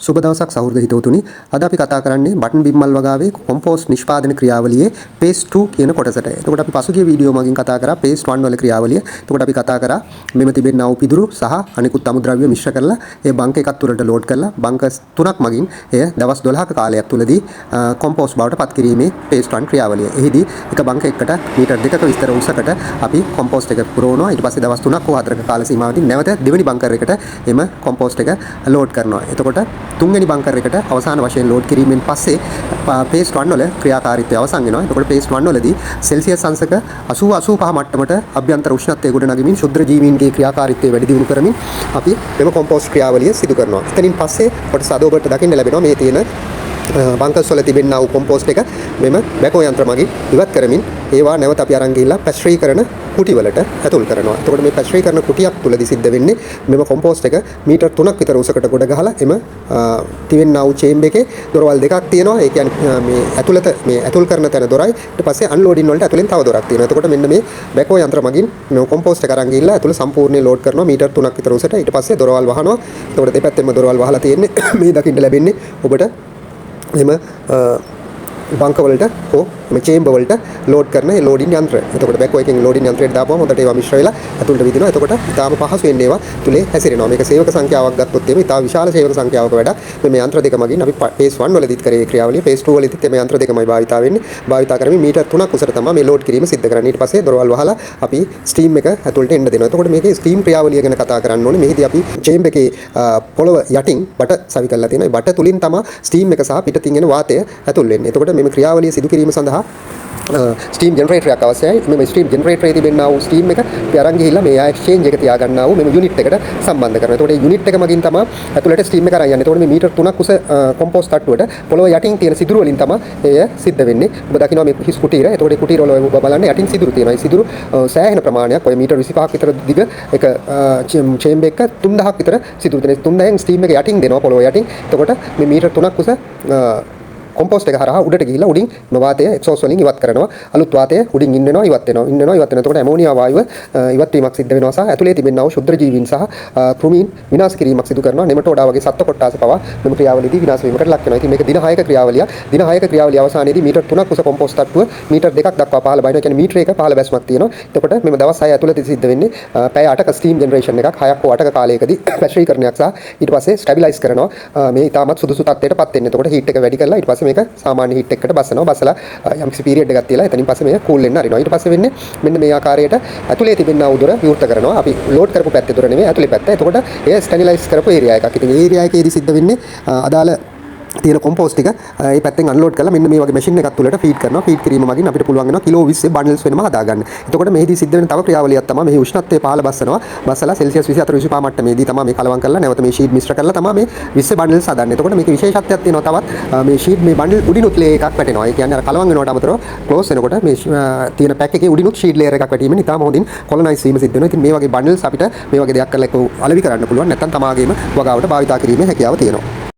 සුබ දවසක් සහෘද හිතවතුනි. අද අපි කතා කරන්නේ බටන් බිම්මල් වගාවේ කොම්පෝස්ට් නිෂ්පාදන ක්‍රියාවලියේ ෆේස් 2 කියන කොටසට. එතකොට අපි පසුගිය වීඩියෝ මගින් කතා කරා ෆේස් 1 වල ක්‍රියාවලිය. එතකොට අපි කතා කරා මෙම තිබෙනා වූ පිදුරු සහ අනිකුත් අමුද්‍රව්‍ය මිශ්‍ර කරලා ඒ බංක එකක් තුරට ලෝඩ් කරලා බංක තුනක් මගින් එය දවස් 12ක කාලයක් තුලදී කොම්පෝස්ට් බවට පත් කිරීමේ ෆේස් 1 ක්‍රියාවලිය. එහිදී එක බංක එකකට මීටර් 2ක විස්තර උසකට අපි කොම්පෝස්ට් එක පුරවනවා. ඊට පස්සේ දවස් 3ක් හෝ 4ක කාල සීමාවකින් නැවත දෙවෙනි බංකර් එකට එම කොම්පෝස්ට් එක ලෝඩ් කරනවා. එතකොට තුන්වෙනි බංකර් එකට අවසාන වශයෙන් ලෝඩ් කිරීමෙන් පස්සේ ෆේස් 1 වල ක්‍රියාකාරීත්වය අවසන් වෙනවා. එතකොට ෆේස් 1 වලදී සෙල්සියස් අංශක 80 85 මට්ටමට අභ්‍යන්තර උෂ්ණත්වය ගොඩනගමින් ක්ෂුද්‍ර ජීවීන්ගේ ක්‍රියාකාරීත්වය වැඩි දියුණු කරමින් අපි මෙම කොම්පෝස්ට් ක්‍රියාවලිය සිදු කරනවා. එතනින් පස්සේ කොටස අද ඔබට දකින්න ලැබෙනවා මේ තියෙන බංකර්ස් වල තිබෙනා වූ කොම්පෝස්ට් එක මෙම බැකෝ යන්ත්‍ර මගින් ඉවත් කරමින් ඒවා නැවත අපි අරන් ගිහිල්ලා පැස්චරීකරණ කුටි වලට ඇතුල් කරනවා. එතකොට මේ පැස්චරීකරණ කුටියක් තුලදී සිද්ධ වෙන්නේ මෙම කොම්පෝස්ට් එක මීටර් 3ක් විතර උසකට ගොඩ ගහලා එම තිබෙනා වූ චේම්බර් එකේ දොරවල් දෙකක් තියෙනවා. ඒ කියන්නේ මේ ඇතුළත මේ ඇතුල් කරන තැන දොරයි, ඊට පස්සේ අන්ලෝඩින් වලට ඇතුලෙන් තව දොරක් තියෙනවා. එතකොට මෙන්න මේ බැකෝ යන්ත්‍ර මගින් මේ කොම්පෝස්ට් එක අරන් ගිහිල්ලා ඇතුළ සම්පූර්ණයෙන් ලෝඩ් කරනවා මීටර් 3ක් විතර උසට. ඊට පස්සේ දොරවල් වහනවා. එතකොට දෙපැත්තෙන්ම දොරවල් වහලා තියෙන්නේ. මේ දකින්න ලැබෙන්නේ ඔබට එම බංක වලට හෝ මේ චේම්බර් වලට ලෝඩ් කරන ඒ ලෝඩින් යන්ත්‍ර. එතකොට බැකෝ එකෙන් ලෝඩින් යන්ත්‍රයට දාපුවම හොඳට ඒවා මිශ්‍ර වෙලා ඇතුළට විදිනවා. එතකොට ඉතාම පහසුවෙන් ඒවා තුලේ හැසිරෙනවා. මේක සේවක සංඛ්‍යාවක් ගත්තොත් එහෙම ඉතා විශාල සේවක සංඛ්‍යාවක වැඩක්. මේ යන්ත්‍ර දෙක මගින් අපි ෆේස් 1 වලදීත් කරේ ක්‍රියාවලිය, ෆේස් 2 වලදීත් මේ යන්ත්‍ර දෙකමයි භාවිතා වෙන්නේ. භාවිතා කරමින් මීටර් 3ක් උසට තමයි මේ ලෝඩ් කිරීම සිද්ධ කරන්නේ. ඊට පස්සේ දොරවල් වහලා අපි ස්ටීම් එක ඇතුළට එන්න දෙනවා. එතකොට මේකේ ස්ටීම් ක්‍රියාවලිය ගැන කතා කරන්න ඕනේ. මෙහිදී අපි චේම්බර් එකේ පොළව යටින් බට සවි කරලා තියෙනවා. ඒ බට තුලින් තමයි ස්ටීම් එක සහ පිටතින් එන වාතය ඇතුල් වෙන්නේ. එතකොට මෙම ක්‍රියාවලිය සිදු කිරීම සඳහා ස්ටීම් ජෙනරේටරයක් අවශ්‍යයි. මෙම ස්ටීම් ජෙනරේටරයේ තිබෙනා වූ ස්ටීම් එක අපි අරන් ගිහිල්ලා මේ එයාර් එක්ස්චේන්ජ් එක තියාගන්නා වූ මෙම යුනිට් එකට සම්බන්ධ කරනවා. එතකොට මේ යුනිට් එක මගින් තමයි ඇතුළට ස්ටීම් එක අරන් යන්නේ. එතකොට මේ මීටර් 3ක් උස කොම්පෝස්ට් තට්ටුවට පොළොව යටින් තියෙන සිදුරු වලින් තමයි එය සිද්ධ වෙන්නේ. ඔබ දකිනවා මේ හිස් කුටීර. එතකොට මේ කුටීර වල ඔබ බලන්න යටින් සිදුරු තියෙනවා. ඒ සිදුරු සෑහෙන ප්‍රමාණයක්, ඔය මීටර් 25ක් විතර දිග එක චේම්බර් එක 3000ක් විතර සිදුරු තියෙනවා. 3000න් ස්ටීම් එක යටින් දෙනවා පොළොව යටින්. එතකොට මේ මීටර් 3ක් උස කොම්පෝස්ට් එක හරහා උඩට ගිහිල්ලා උඩින් වාතය එක්සෝස් වලින් ඉවත් කරනවා. අලුත් වාතය උඩින් ඉන් වෙනවා, ඉවත් වෙනවා. ඉන් වෙනවා, ඉවත් වෙනවා. එතකොට ඇමෝනියා වායුව ඉවත් වීමක් සිද්ධ වෙනවා සහ ඇතුලේ තිබෙනා වූ ක්ෂුද්‍ර ජීවීන් සහ කෘමීන් විනාශ කිරීමක් සිදු කරනවා. නෙමටෝඩා වගේ සත්ව කොට්ටාස පවා මෙම ක්‍රියාවලියේදී විනාශ වීමකට ලක් වෙනවා. ඉතින් මේක දින 6ක ක්‍රියාවලියක්. දින 6ක ක්‍රියාවලිය අවසානයේදී මීටර් 3ක් උස කොම්පෝස්ට් තට්ටුව මීටර් 2ක් දක්වා පහළ බහිනවා. ඒ කියන්නේ මීටර එක පහළ බැස්මක් තියෙනවා. එතකොට මෙම දවස් 6 ඇතුළත සිද්ධ වෙන්නේ පැය 8ක ස්ටීම් ජෙනරේෂන් එකක්, 6ක් හෝ 8ක කාලයකදී පැස්චරීකරණයක් සහ ඊට පස්සේ ස්ටැබිලයිස් කරනවා. මේ ඉතාමත් සුදුසු තත්ත්වයට පත් වෙන්න. එතකොට හීට් එක වැඩි කරලා ඊට පස්සේ මේක සාමාන්‍ය හීට් එකකට බස්සනවා. බස්සලා යම්කිසි පීරියඩ් එකක් තියලා එතනින් පස්සේ මේක කූල් වෙන්න අරිනවා. ඊට පස්සේ වෙන්නේ මෙන්න මේ ආකාරයට ඇතුලේ තිබෙනා වූ දොර විවෘත කරනවා. අපි ලෝඩ් කරපු පැත්තේ දොර නෙමෙයි, ඇතුලේ පැත්ත. එතකොට එය ස්ටැරිලයිස් කරපු ඒරියා එකක්. ඉතින් ඒ ඒරියා එකේදී සිද්ධ වෙන්නේ අදාළ තියෙන කොම්පෝස්ට් ටික ඒ පැත්තෙන් අන්ලෝඩ් කරලා මෙන්න මේ වගේ මැෂින් එකක් තුලට ෆීඩ් කරනවා. ෆීඩ් කිරීම මගින් අපිට පුළුවන් වෙනවා කිලෝ 20 බන්ඩල්ස් වෙනම හදාගන්න. එතකොට මෙහිදී සිද්ධ වෙන තව ක්‍රියාවලියක් තමයි මෙහි උෂ්ණත්වය පහළ බස්සනවා. බස්සලා සෙල්සියස් 24 25 මට්ටමේදී තමයි මේ කලවම් කරලා නැවත මේ ෂීට් මිශ්‍ර කරලා තමයි මේ 20 බන්ඩල්ස් හදන්නේ. එතකොට මේකේ විශේෂත්වයක් තියෙනවා තවත්, මේ ෂීට් මේ බන්ඩල් උඩිනුත් ලේයර් එකක් වැටෙනවා. ඒ කියන්නේ අර කලවම් වෙනවට අමතරව ක්ලෝස් වෙනකොට මේ තියෙන පැක් එකේ උඩිනුත් ෂීට් ලේයර් එකක් වැටීමෙන් ඉතාම හොඳින් කොලොනයිස් වීම සිද්ධ වෙනවා. ඉතින් මේ වගේ බන්ඩල්ස් අපිට මේ වගේ දෙයක් කරලා එක්ක අලෙවි කරන්න පුළුවන්. නැත්නම් තමාගේම වගාවට භාවිතා කිරීමේ හැකියාව තියෙනවා.